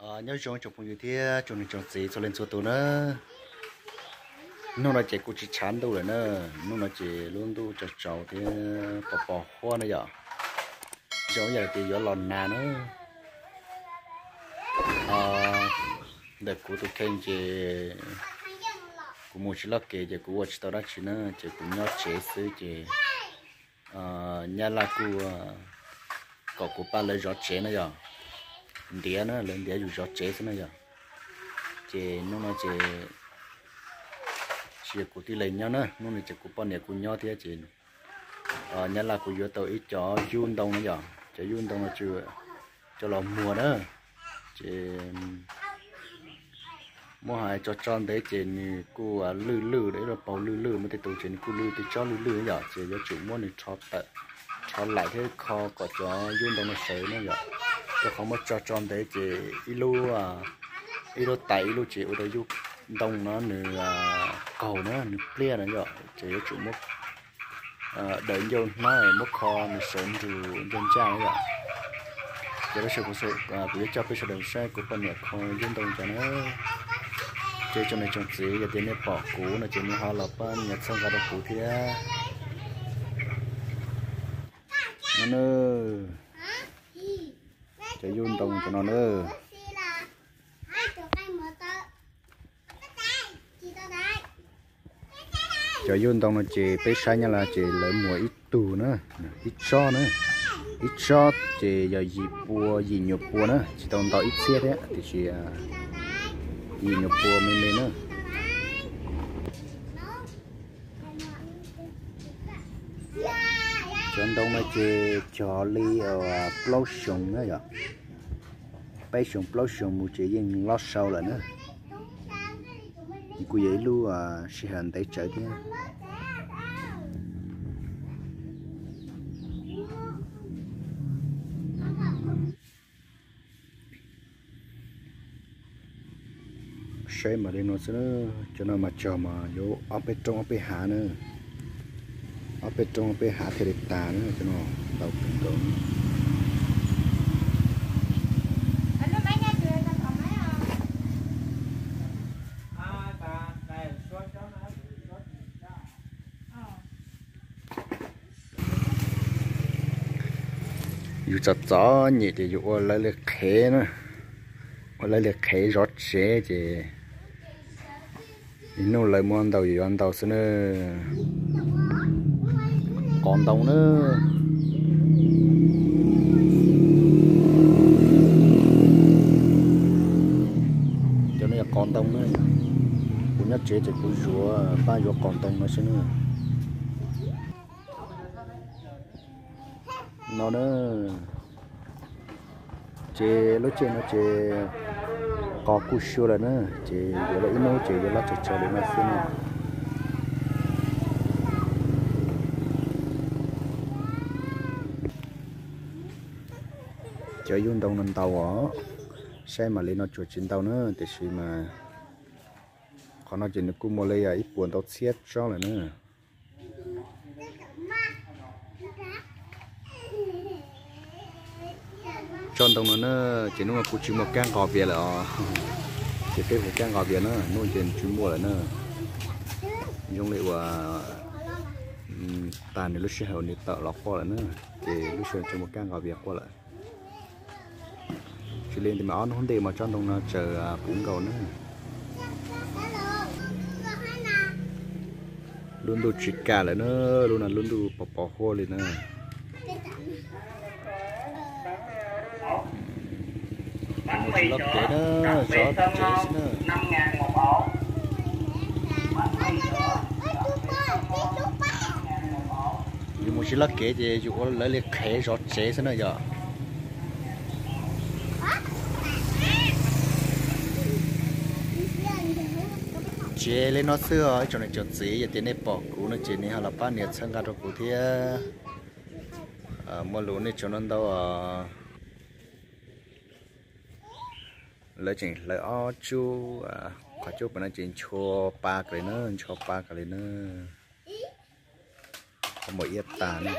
Nyob zoo tsoom phooj ywg thiab tsoom niam tsoom txiv txhua leej txhua tus na. Hnub no ces kuj tsis tshav ntuj lawm na. Hnub no ces lub ntuj tsaus tsaus thiab pos pos huab na yom. Zoo ib yam li tias yuav los nag na. Ntawm kuv tus kheej ces kuv mus tsis loj kev ces kuv ua tsis tau dab tsi na, ces kuv nyob tsev xwb ces nyab laj kuj kom kuv pab lawv zov tsev na yom. Ntiav na, lawv ntiav yus zov tsev xwb na yom. Ces hnub no ces tsis yog kuv tib leeg nyob na, hnub no ces kuv poj niam kuj nyob thiab ces nyab laj kuj yuav tau ib co yub ntoo na yom, cov yub ntoo no coj los muag na. Ces muab hais tso tso ntev ces nws kuj lwj lwj, ib lub paus lwj lwj, muaj tej tus ces nws kuj lwj tej tsob lwj lwj yom, ces yuav tsum muab nws rho tawm, rho laim thiab kho kom cov yub ntoo no sawv na yom. Rau qhov muab tso tso ntev ces ib lub, ib lub tais ib lub ces ua rau yub ntoo no nws qaug na, nws pliaj na yom, ces yuav tsum muab daws ncauj hnab muab kho nws sawv nrug ncaj ncaj na yom. Ces lub sij hawm kuv yuav coj peb sawv daws saib kuv poj niam kho yub ntoo cas na. Ces tsoom niam tsoom txiv yog tias nej pom kuv no ces nej ho los pab nias txhawb nqa rau kuv thiab. No na, cov yub ntoo cov no na. Cov yub ntoo no ces peb saib nyob lawm ces lawv muag ib tug na, ib tsob na, ib tsob ces yog yim pua, yim nyuam pua na, tsis tau ntau ib txhiab thiab tiam sis yim nyuam pua me me na. Cov ntoo no ces cog li plaub xyoos na yom, peb xyoos plaub xyoos mus ces yeej lob sau lawm na. Kuj yog ib lub sij hawm ntev tsawv thiab. Saib mas li no xwb na, cov no mas cog mas yuav ob peb roob ob peb hav na, ob peb roob ob peb hav thiaj li tas na, cov no ntau kawg nkaus. Yus txom txom nyem ces yus ua lawv li qhev na, ua lawv li qhev zov tsev ces ib hnub lawv muab ntau yus yuav ntau xwb na. Qos ntoo na. Cov no yog qos ntoo na. Kuv nyob tsev ces kuv zuav, pab zuav qos ntoo no xwb na. No na, ces lub caij no ces qos kuj sua lawm na, ces yuav lawm ib hnub ces yuav loj tsawg tsawg li no xwb na. Cov yub ntoo no ntau os, saib mam li no tsuas tsis ntau na, tiam sis mas qhov no ces nws kuj muaj li ib puas ntau txhiab tsob lawm na. Tsob ntoo no na, ces hnub no kuj tsis muaj kab nqos vias lawm os. Ces peb hu kab nqos vias na, hnub ces nws tsis muaj lawm na. Zoo li uas tag nws lub sij hawm nws tawm los quaj lawm na, ces lub sij hawm tsis muaj kab nqos vias quaj lawm. Tsis li ntawd mas ob hnub ntej mas tsob ntoo no tsaws puv nkaus na. Lub ntuj tsis kam lawm na, lub no lub ntuj pos pos huab li na. Mus tsis loj kev na, zov tsev xwb na. Yus mus tsis loj kev ces yus ua lawv li qhev zov tsev xwb na yom. Ces li no xwb os ib tsoom niam tsoom txiv, yog tias nej pom kuv no ces nej ho los pab nias txhawb nqa rau kuv thiab. Muaj lus nej tsaug ntau ntau os. Lawv tseem hlawv ob tsuj, qhov cub pem no ces nchuav pa kiag li na, nchuav pa kiag li na. Qhov muag iab tag na.